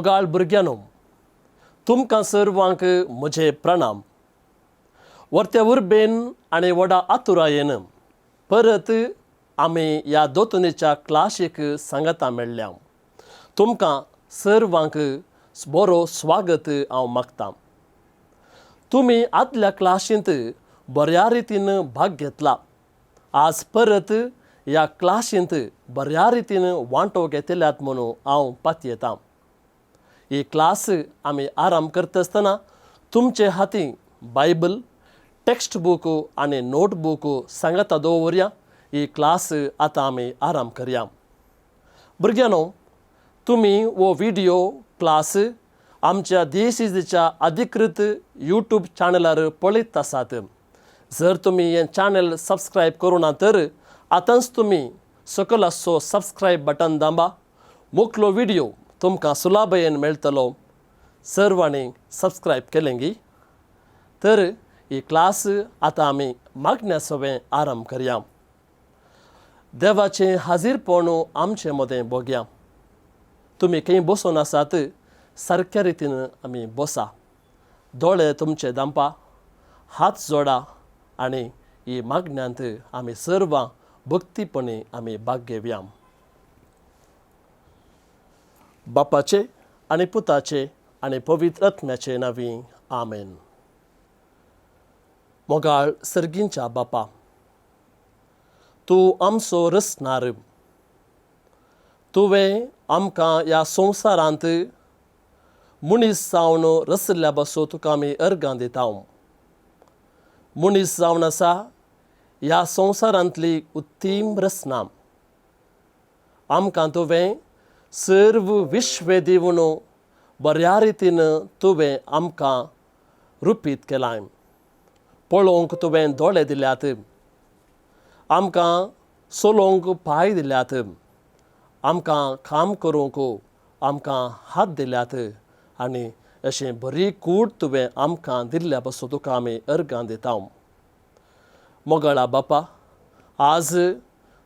मोगाळ भुरग्यांनो, तुमकां सर्वांक म्हजे प्रणाम. वर्त्या उर्बेन आनी व्हडा आतुरायेन परत आमी ह्या दोतोनीच्या क्लासीक सांगाता मेळ्ळ्या. तुमकां सर्वांक बरो स्वागत हांव मागतां. तुमी आदल्या क्लासींत बऱ्या रितीन भाग घेतला. आज परत ह्या क्लासींत बऱ्या रितीन वांटो घेतल्यात म्हणून हांव पातयेतां. ही क्लास आमी आराम करता आसतना तुमचे हाती बायबल, टेक्स्ट बूक आनी नोटबूक सांगाता दवरया. ही क्लास आतां आमी आराम करया. भुरग्यांनो, तुमी हो व्हिडियो क्लास आमच्या डीसीसीच्या अधिकृत यूट्यूब चॅनलार पळयत आसात. जर तुमी हें चॅनल सबस्क्रायब करूं ना तर आतांच तुमी सकयल आसचो सबस्क्रायब बटन दांबा. मुखलो व्हिडियो तुमकां सुलाभयेन मेळटलो. सर्वांनी सबस्क्रायब केलें गी? तर ही क्लास आतां आमी मागण्या सवें आराम करया. देवाचें हाजीरपण आमचे मदें बघया. तुमी खंय बसून आसात सारक्या रितीन आमी बसा. दोळे तुमचे दांपा, हात जोडा आनी ही मागण्यांत आमी सर्वां भक्तीपणी आमी भाग घेवया. बापाचे आनी पुताचे आनी पवित्र आत्म्याचे नांवी, आमेन. मोगाळ सर्गींच्या बापा, तूं आमचो रचणार. तुवें आमकां ह्या संवसारांत मनीस जावन रचल्ल्या बसो तुका आमी अर्गां दिता. मनीस जावन आसा ह्या संवसारांतली उत्तीम रचना. आमकां तुवें सर्व विश्व दिवन बऱ्या रितीन तुवें आमकां रुपीत केलां. पळोवंक तुवें दोळे दिल्यात, आमकां चलोवंक पांय दिल्यात, आमकां काम करूंक आमकां हात दिल्यात आनी अशें बरी कूड तुवें आमकां दिल्ल्या पासून तुका आमी अर्गां दिता. मोगाळा बापा, आज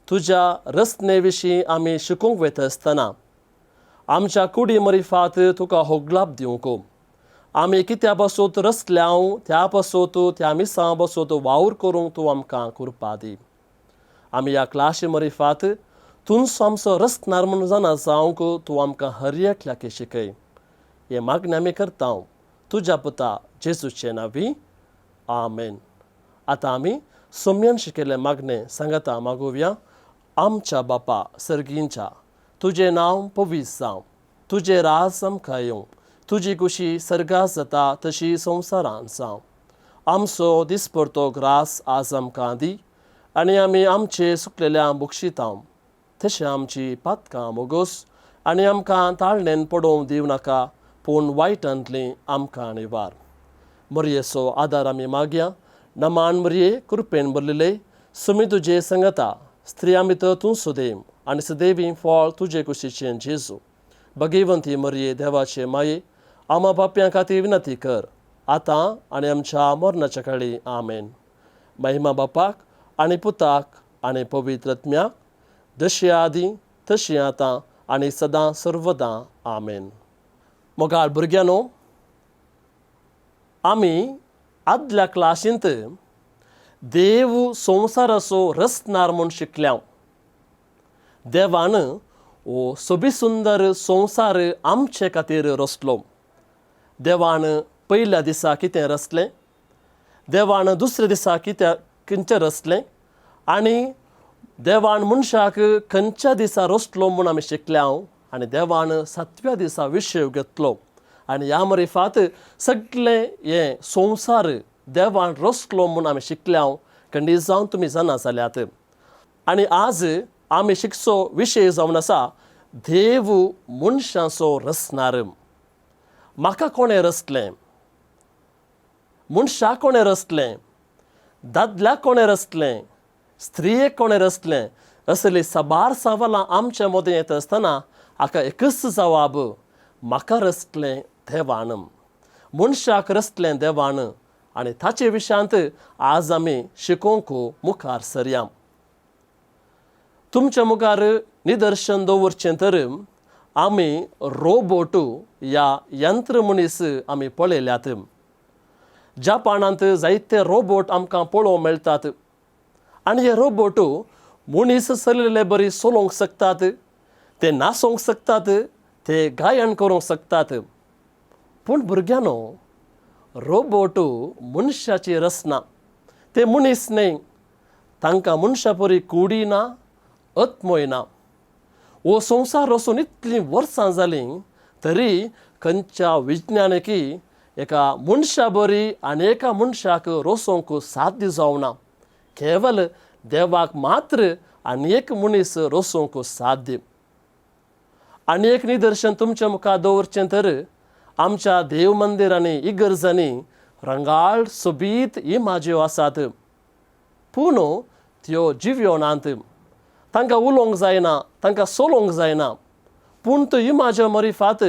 तुज्या रचने विशीं आमी शिकूंक वयता आसतना आमच्या कुडी मरिफात तुका होगलाप दिवंक, आमी कित्या पासून रचल्या त्या पासून त्या मिसां पासून वावर करूंक तूं आमकां कृपा दी. आमी ह्या क्लाशी मरिफात तूंच आमचो रचणार म्हूण जाणा जावंक तूं आमकां हर एकल्याक शिकय. हें मागणें आमी करता तुज्या पुता जेजूचे नांवी, आमेन. आतां आमी सोम्यान शिकयल्लें मागणें सांगाता मागोवया. आमच्या बापा सर्गींच्या, तुजें नांव पवित्र जावं, तुजें राज आमकां येवं, तुजी कुशी सर्गात जाता तशी संवसारांत जावं. आमचो दिसपडतो ग्रास आज आमकां दी आनी आमी आमचे सुकलेल्या बक्षितां तशें आमची पातकां मोगोस आनी आमकां ताळणेन पडोवंक दिवं नाका, पूण वायटांतली आमकां निवार. मरयेचो आदार आमी मागया. नमान मरये, कृपेन भरलेले, सुमी तुजे संगता, स्त्रियां भितर तूं सुदेव आनी सदैवी फळ तुजे कुशीचें जेजू. भगवंती मरये, देवाचे माये, आमा पापयां खातीर विनंती कर, आतां आनी आमच्या मरणाच्या काळी, आमेन. महिमा बापाक आनी पुताक आनी पवित्र आत्म्याक, जशी आदी तशी आतां आनी सदां सर्वदां, आमेन. मोगाळ भुरग्यांनो, आमी आदल्या क्लासींत देव संवसाराचो रचणार म्हूण शिकल्या. देवान हो सोबी सुंदर संवसार आमचे खातीर रचलो. देवान पयल्या दिसा कितें रचलें, देवान दुसऱ्या दिसा कितें खंयचें रचलें आनी देवान मनशाक खंयच्या दिसा रचलो म्हूण आमी शिकल्या. आनी देवान सातव्या दिसा विशय घेतलो आनी ह्या मरिफात सगळें हें संवसार देवान रचलो म्हूण आमी शिकल्या. खंडीत जावन तुमी जाणा जाल्यात. आनी आज आमी शिकचो विशय जावन आसा देव मनशाचो रचणार. म्हाका कोणें रचलें, मनशाक कोणें रचलें, दादल्याक कोणें रचलें, स्त्रियेक कोणें रचलें, असली साबार सवालां आमच्या मदें येता आसतना हाका एकच जवाब, म्हाका रचलें देवान, मनशाक रचलें देवान. आनी ताचे विशयांत आज आमी शिकोवंक मुखार सरया. तुमच्या मुखार निदर्शन दवरचें तर आमी रोबोट या यंत्र मनीस आमी पळयल्यात. जपानांत जायते रोबोट आमकां पळोवंक मेळटात आनी हे रोबोट मनीस चलिल्ले बरी चलोवंक शकतात, ते नाचोवंक शकतात, ते गायन करूंक शकतात. पूण भुरग्यांनो, रोबोट मनशाची रचना, ते मनीस न्हय. तांकां मनशा परी कुडी ना, आत्मोय ना. हो संवसार वचून इतलीं वर्सां जालीं तरी खंयच्या विज्ञानिकी एका मनशा बरी आनी एका मनशाक रोसोवंक साध्य जावना. केवल देवाक मात्र आनी एक मनीस रोसोवंक साध्य. आनी एक निदर्शन तुमच्या मुखार दवरचें तर आमच्या देव मंदिरांनी इगर्जांनी रंगाळ सोबीत इमाज्यो आसात, पूण त्यो जिव्यो नात. तांकां उलोवंक जायना, तांकां चलोवंक जायना, पूण त्यो इमाज्यो मरिफात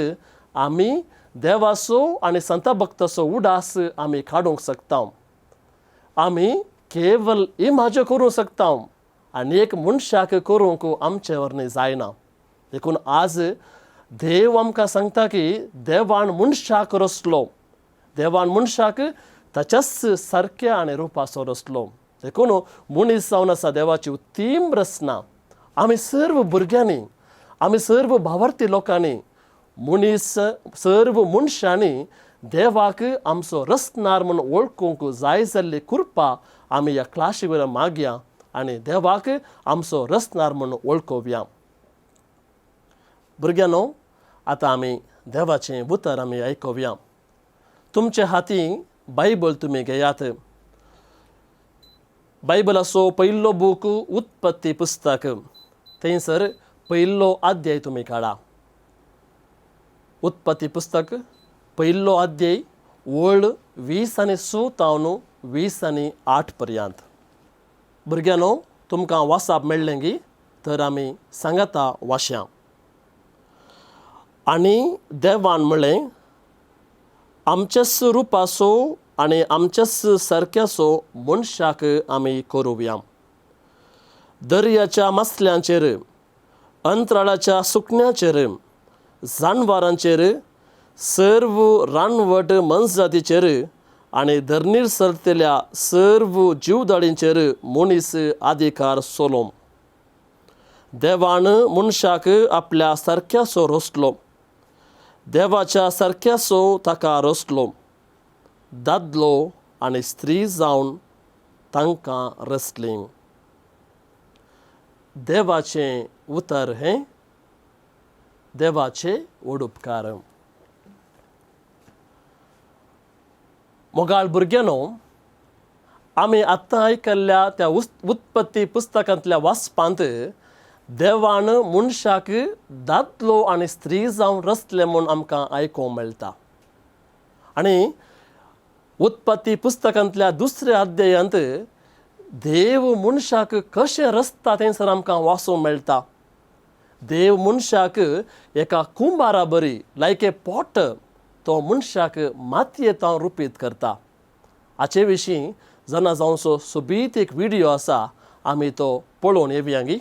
आमी देवाचो आनी संता भक्ताचो उडास आमी काडूंक शकता. आमी केवल इमाज्यो करूंक शकता आनी एक मनशाक करूंक आमचे वरवीं जायना. देखून आज देव आमकां सांगता की देवान मनशाक रचलो, देवान मनशाक ताच्याच सारक्या आनी रुपाचो रचलो. देखून मनीस जावन आसा देवाची उत्तीम रचना. आमी सर्व भुरग्यांनी, आमी सर्व भावार्थी लोकांनी, मनीस सर्व मनशांनी देवाक आमचो रचणार म्हूण वळखूंक जाय जाल्ली कृपा आमी ह्या क्लासी वयल्यान मागया आनी देवाक आमचो रचणार म्हूण वळखोवया. भुरग्यांनो, आतां आमी देवाचें उतर आमी आयकुया. तुमचे हाती बायबल तुमी घेयात. बायबलाचो पयलो बूक उत्पत्ती पुस्तक, थंयसर पयलो अध्याय तुमी काडा. उत्पत्ती पुस्तक पयलो अध्याय वळ 20 आनी 6 तावन 20 आनी 8 पर्यंत. भुरग्यांनो, तुमकां वाचप मेळ्ळें गी तर आमी सांगाता वाश्यां. आनी देवान म्हळें, आमच्याच रुपाचो आनी आमच्याच सारक्याचो मनशाक आमी करुया. दर्याच्या मासल्यांचेर, अंतराळाच्या सुकण्याचेर, जानवरांचेर, सर्व रानवट मनजातीचेर आनी धरणीर सरतल्या सर्व जिवदाळींचेर मनीस अधिकार चलोवं. देवान मनशाक आपल्या सारक्याचो रचलो, देवाच्या सारक्याचो ताका रचलो. दादलो आनी स्त्री जावन तांकां रचलीं. देवाचें उतर हें देवाचें वडुपकार. मोगाळ भुरग्यांनो, आमी आत्तां आयकल्ल्या त्या उत्पत्ती पुस्तकांतल्या वाचपांत देवान मनशाक दादलो आनी स्त्री जावन रचले म्हूण आमकां आयकूंक मेळटा. आनी उत्पत्ती पुस्तकांतल्या दुसऱ्या अध्यायांत देव मनशाक कशें रचता थंयसर आमकां वाचूंक मेळटा. देव मनशाक एका कुंबारा बरी लायक ए पोट तो मनशाक मातयेंत रुपीत करता. हाचे विशीं जाणा जावचो सोबीत एक व्हिडियो आसा, आमी तो पळोवन येवया गी.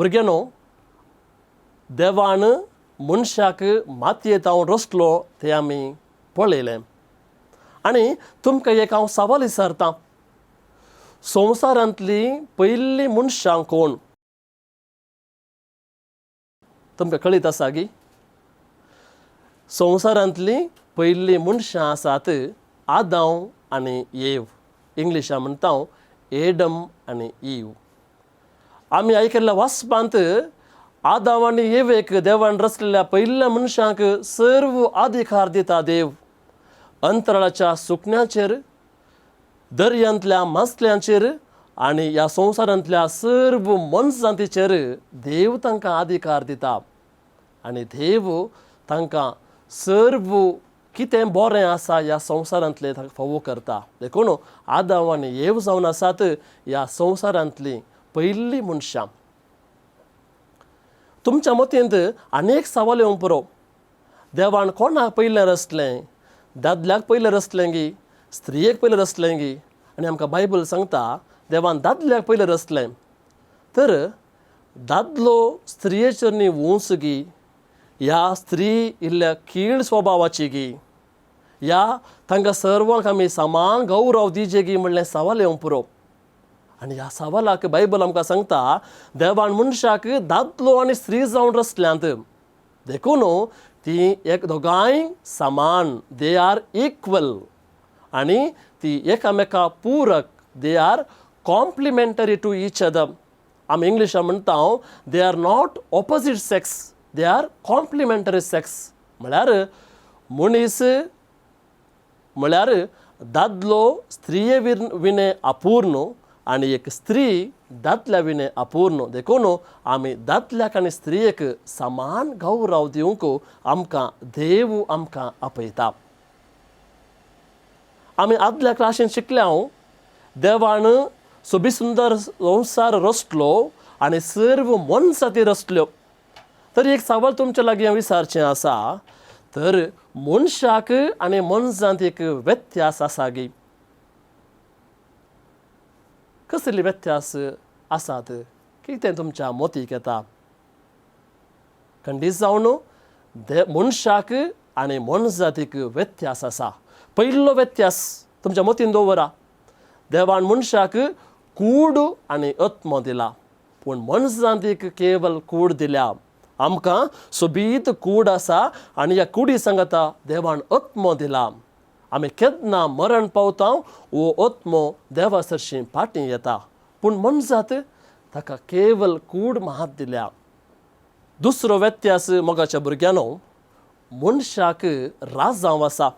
भुरग्यांनो, देवान मनशाक मातयेंत हांव रचलो तें आमी पळयलें. आनी तुमकां एक हांव सवाल विचारतां, संवसारांतलीं पयलीं मनशां कोण? तुमकां कळीत आसा गी? संवसारांतलीं पयलीं मनशां आसात आदांव आनी येव. इंग्लिशान म्हणटा हांव एडम आनी ईव. आमी आयकल्ल्या वाचपांत आदांव आनी येवेक देवान रचलेल्या पयल्या मनशांक सर्व अधिकार दिता देव. अंतराळाच्या सुकण्याचेर, दर्यांतल्या मासल्यांचेर आनी ह्या संवसारांतल्या सर्व मनजातीचेर देव तांकां अधिकार दिता. आनी देव तांकां सर्व कितें बरें आसा ह्या संवसारांतलें तांकां फावो करता. देखून आदांव आनी येव जावन आसात ह्या संवसारांतलीं पयलीं मनशां. तुमच्या मतींत आनी एक सवाल येवंक पुरो, देवान कोणाक पयलें रचलें? दादल्याक पयलें रचलें गी स्त्रियेक पयलें रचलें गी? आनी आमकां बायबल सांगता देवान दादल्याक पयलें रचलें. तर दादलो स्त्रियेचेर न्ही उंच गी, ह्या स्त्री इल्ल्या कीळ स्वभावाची गी, ह्या तांकां सर्वांक आमी समान गौरव दिजे गी म्हणलें सवाल येवंक पुरो. आनी ह्या सवालाक बायबल आमकां सांगता देवान मनशाक दादलो आनी स्त्री जावन रचल्यांत, देखून ती एक दोगांय समान, they are equal, आनी ती एकामेका पूरक, they are complementary to each other. आमी इंग्लिशान म्हणटा they are not opposite sex, they are complementary sex. म्हळ्यार मनीस म्हळ्यार दादलो स्त्रिये विणे अपूर्ण आनी एक स्त्री दादल्या विणे अपूर्ण. देखून आमी दादल्याक आनी स्त्रियेक समान गौरव दिवंक आमकां देव आमकां आपयता. आमी आदल्या क्लासीन शिकल्या देवान सोबी सुंदर संवसार रचलो आनी सर्व मनजाती रचल्यो. तर एक सवाल तुमच्या लागीं हांव विचारचें आसा, तर मनशाक आनी मनजातीक व्यत्यास आसा गी? कसली व्यत्यास आसात? कितें तुमच्या मोतीक येता? खंडीत जावन मनशाक आनी मनजातीक व्यत्यास आसा. पयलो व्यत्यास तुमच्या मतीन दवरा, देवान मनशाक कूड आनी आत्मो दिला, पूण मनजातीक केवल कूड दिल्या. आमकां सोबीत कूड आसा आनी ह्या कुडी सांगता देवान आत्मो दिला. आमी केन्ना मरण पावता वो आत्मो देवा सरशीं फाटीं येता, पूण मनजात ताका केवल कूड मात दिल्या. दुसरो व्यत्यास मोगाच्या भुरग्यांनो, मनशाक राजांव आसा,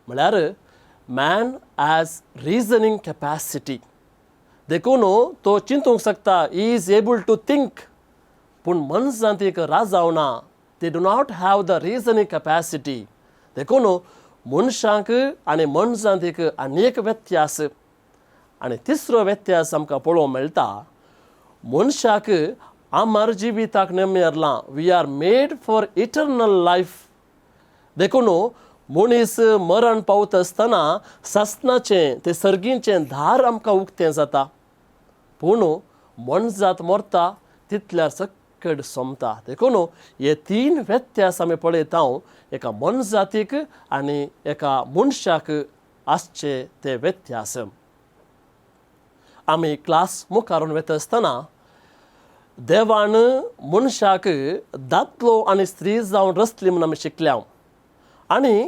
म्हळ्यार मॅन हॅज रिजनींग कॅपॅसिटी. देखून तो चिंतूंक शकता, he is able to think. पूण मनजातीक राजांव ना, they do not have the reasoning capacity. देखून मनशांक आनी मनजातीक आनी एक व्यत्यास. आनी तिसरो व्यत्यास आमकां पळोवंक मेळटा, मनशाक अमर जिविताक नेमेरलां, we are made for eternal life. देखून मनीस मरण पावता आसतना सासणाचें ते सर्गीचें दार आमकां उक्तें जाता, पूण मनजात मरता तितल्यार सक्कड सोंपता. देखून हे तीन व्यत्यास आमी पळयता एका मनजातीक आनी एका मनशाक आसचे ते व्यत्यास. आमी क्लास मुखारून वता आसतना देवान मनशाक दादलो आनी स्त्री जावन रचली म्हूण आमी शिकल्या. आनी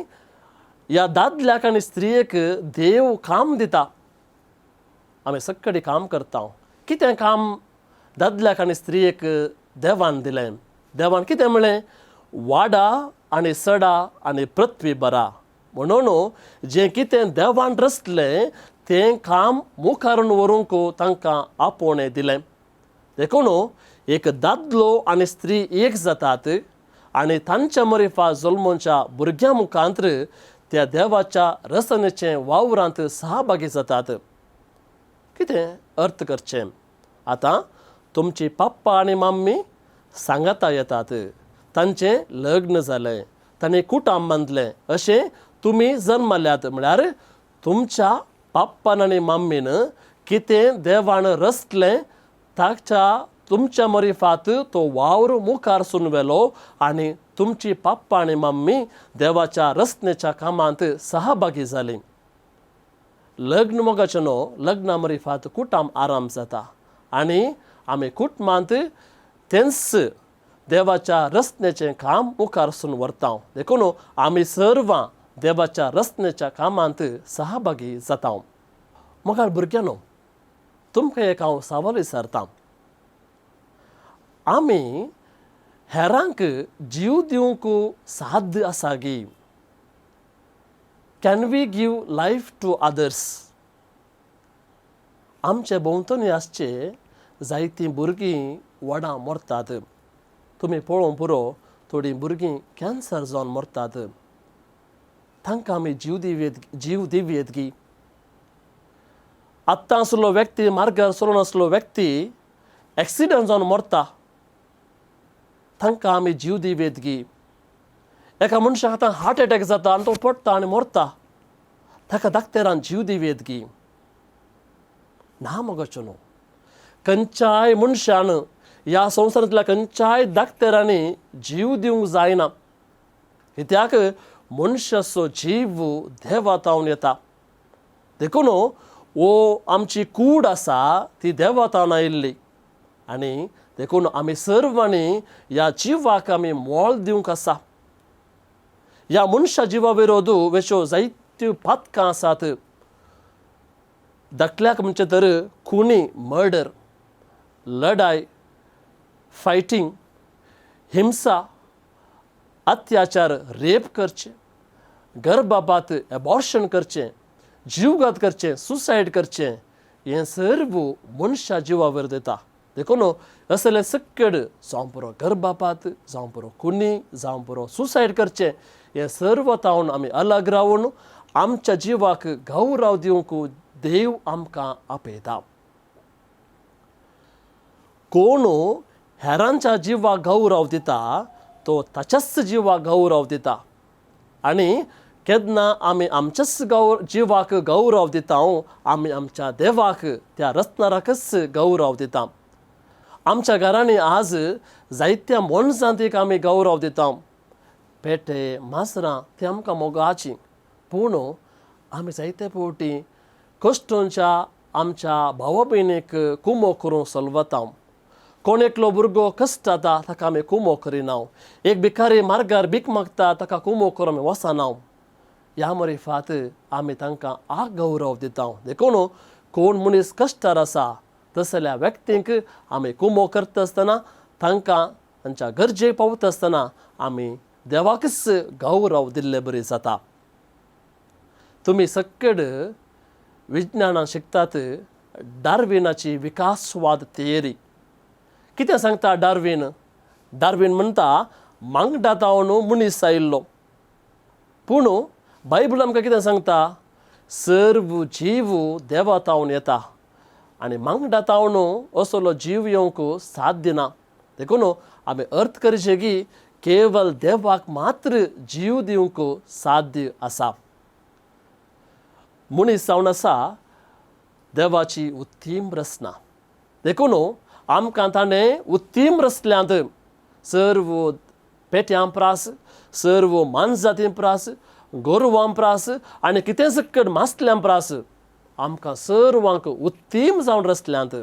ह्या दादल्याक आनी स्त्रियेक देव काम दिता. आमी सक्कडी काम करता. कितें काम दादल्याक आनी स्त्रियेक देवान दिलें? देवान कितें म्हणलें? वाडा आनी सडा आनी पृथ्वी भरा. म्हणून जें कितें देवान रचलें तें काम मुखारून व्हरूंक तांकां आपोवणें दिलें. देखून एक दादलो आनी स्त्री एक जातात आनी तांच्या मरिफा जल्मोच्या भुरग्यां मुखांत त्या देवाच्या रचनेचे वावरांत सहभागी जातात. कितें अर्थ करचें? आतां तुमची पप्पा आनी मम्मी सांगाता येतात, तांचें लग्न जालें, तांणी कुटाम बांदलें, अशें तुमी जल्मल्यात. म्हळ्यार तुमच्या पप्पान आनी मम्मीन कितें देवान रचलें ताच्या तुमच्या मरिफात तो वावर मुखार सून व्हेलो आनी तुमची पप्पा आनी मम्मी देवाच्या रचनेच्या कामांत सहभागी जाली. लग्न मोगाचें न्हू, लग्ना मरिफात कुटाम आराम जाता आनी आमी कुटुंबांत तेंच देवाच्या रचनेचें काम मुखार सून व्हरता. देखून आमी सर्वां देवाच्या रचनेच्या कामांत सहभागी जाता. मोगाळ भुरग्यांनो, तुमकां एक हांव सवाल विचारता. आमी हेरांक जीव दिवंक साध्य आसा गी? Can we give life to others? आमचे भोंवतणी आसचे जायतीं भुरगीं व्हडां मरतात. तुमी पळोवंक पुरो, थोडीं भुरगीं कॅन्सर जावन मरतात. तांकां आमी जीव दिवयेत गी? आत्तां आसलो व्यक्ती, मार्गार चलोवन आसलो व्यक्ती एक्सिडंट जावन मरता, तांकां आमी जीव दिवयेत गी? एका मनशाक आतां हार्ट एटॅक जाता आनी तो पडटा आनी मरता, ताका दाक्तेरान जीव दिवयेत गी? ना मगोचो न्हू. खंयच्याय मनशान ह्या संवसारांतल्या खंयच्याय दाक्तेरांनी जीव दिवंक जायना, कित्याक मनशाचो जीव देवा तावन येता. देखून हो आमची कूड आसा ती देवा तावन आयिल्ली आनी देखून आमी सर्वांनी ह्या जिवाक आमी मोल दिवंक आसा. ह्या मनशा जिवा विरोध वेच्यो जायत्यो पातकां आसात. धाकल्याक म्हणचें तर खुनी, मर्डर, लडाय, फायटींग, हिंसा, अत्याचार, रेप करचें, गर्भपात, एबॉर्शन करचें, जीवघात करचें, सुसायड करचें, हें सर्व मनशा जिवा विरोध येता. देखून असले सक्कड जावं पुरो गर्भपात, जावं पुरो खुनी, जावं पुरो सुसायड करचें, हें सर्व तावन आमी अलग रावन आमच्या जिवाक गौरव दिवंक देव आमकां आपयता. कोण हेरांच्या जिवाक गौरव दिता तो ताच्याच जिवाक गौरव दिता आनी केन्ना आमी आमच्याच जिवाक गौरव दिता, आमी आमच्या देवाक, त्या रचणाराकच गौरव दिता. आमच्या घरांनी आज जायत्या मनजातीक आमी गौरव दिता. पेटे, माजरां ती आमकां मोगाचीं, पूण आमी जायते फावटी कश्टोंच्या आमच्या भावा भयणीक कुमो करूंक सलवता. कोण एकलो भुरगो कश्ट जाता ताका आमी कुमो करिना. एक भिकारी मार्गार भीक मागता ताका कुमो करूं आमी वचना. ह्या मरिफात आमी तांकां आगौरव दिता. देखून कोण मनीस कश्टार आसा तसल्या व्यक्तींक आमी कुमो करता आसतना, तांकां तांच्या गरजेक पावता आसतना आमी देवाकच गौरव दिल्ले बरी जाता. तुमी सक्कड विज्ञानान शिकतात डार्विनाची विकासवाद थियरी. कितें सांगता डार्विन? डार्विन म्हणटा मांगडा तावन मनीस आयिल्लो. पूण बायबल आमकां कितें सांगता? सर्व जीव देवा तावन येता आनी मांगडा तावन असलो जीव येवंक साध्य ना. देखून आमी अर्थ करचें की केवल देवाक मात्र जीव दिवंक साध्य आसा. मनीस जावन आसा देवाची उत्तीम रचना. देखून आमकां ताणें उत्तीम रचल्यांत. सर्व पेट्यां प्रास, सर्व मानजातीं प्रास, गोरवां प्रास आनी कितें सकट मासल्यां प्रास आमकां सर्वांक उत्तीम जावन रचल्यांत.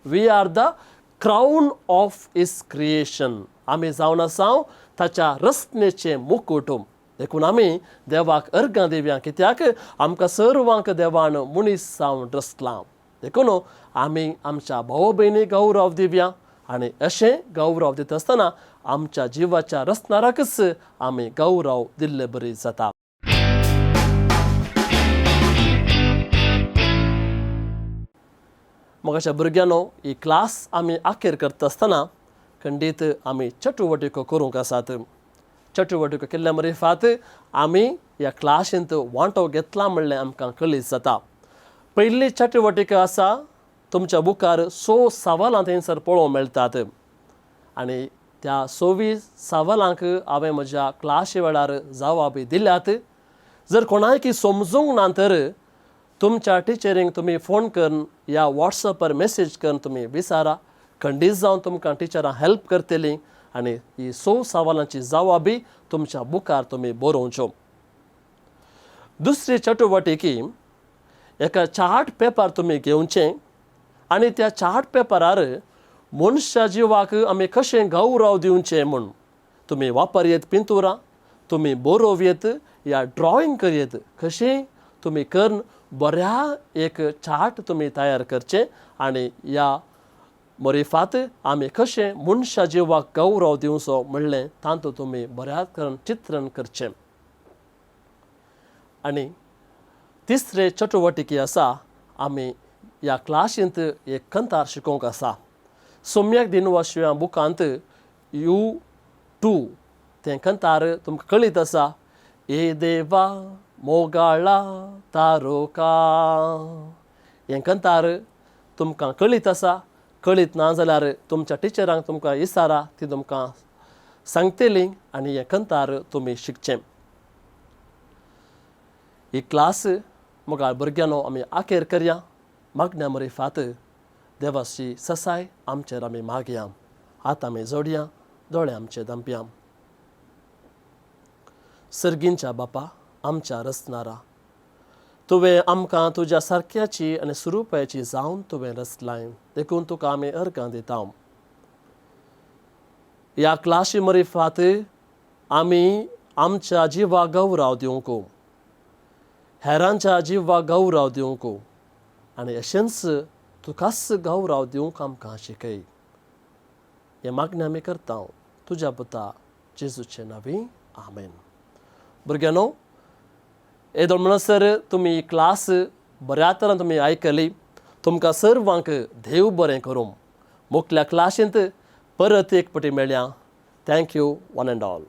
We are the crown of his creation. आमी जावन आसा ताच्या रचनेचें मुकुट. देखून आमी देवाक अर्गां दिवया, कित्याक आमकां सर्वांक देवान मनीस जावन रचलां. देखून आमी आमच्या भाव भयणी गौरव दिवया आनी अशें गौरव दिता आसतना आमच्या जिवाच्या रचणाराकच आमी गौरव दिल्ले बरी जाता. मोगाच्या भुरग्यांनो, ही क्लास आमी आखेर करता आसतना खंडीत आमी चटुवटिको करूंक आसात. चटुवटिको केल्ल्या मरिफात आमी ह्या क्लासींत वांटो घेतला म्हणलें आमकां कळीत जाता. पयली चटुवटिका आसा तुमच्या मुखार 6 सवालां थंयसर पळोवंक मेळटात आनी त्या 26 सवालांक हांवें म्हज्या क्लासी वेळार जवाबी दिल्यात. जर कोणायकी समजूंक ना तर तुमच्या टिचरींक तुमी फोन करून या वॉट्सएपार मॅसेज करून तुमी विचारा. खंडीत जावन तुमकां टिचरां हेल्प करतलीं आनी ही स सवालांची जवाबी तुमच्या बुकार तुमी बरोवच्यो. दुसरी चटुवटिकी, एका चार्ट पेपर तुमी घेवचें आनी त्या चार्ट पेपरार मनशा जिवाक आमी कशें गौरव दिवचें म्हूण तुमी वापरयेत पिंतुरां, तुमी बरोवयेत या ड्रॉइंग करयेत, कशें तुमी करून बऱ्या एक चार्ट तुमी तयार करचें आनी ह्या मरिफात आमी कशें मनशा जिवाक गौरव दिवचो म्हणलें तातूंत तुमी बऱ्या करून चित्रण करचें. आनी तिसरे चटुवटिकी आसा, आमी ह्या क्लासींत एक कंतार शिकोवंक आसा. सोम्याक दिनवाशिया बुकांत you to तें कंतार तुमकां कळीत आसा. ए देवा मोगाळा तारोका हें कंतार तुमकां कळीत आसा. कळीत ना जाल्यार तुमच्या टिचरांक तुमकां इसारा, ती तुमकां सांगतली आनी हें कंतार तुमी शिकचें. ही क्लास मुखार भुरग्यांनो आमी आखेर करया. मागण्या मरिफात देवाची ससाय आमचेर आमी मागया. हात आमी जोडया, दोळे आमचे धांपया. सर्गींच्या बापा, आमच्या रचणारा, तुवें आमकां तुज्या सारक्याची आनी स्वरुपाची जावन तुवें रचलाय, देखून तुका आमी अर्गां दिता. ह्या क्लाशी मरिफात आमी आमच्या जिवा गौराव दिवंक, हेरांच्या जिवा गौराव दिवंक आनी अशेंच तुकाच गौराव दिवंक आमकां शिकय. हें मागणें आमी करता तुज्या पुता जेजूचे नांवी, आमेन. भुरग्यांनो, येदोळ म्हणसर तुमी क्लास बऱ्या तरान तुमी आयकली. तुमकां सर्वांक देव बरें करूं. मुखल्या क्लासींत परत एक पटी मेळया. Thank you one and all.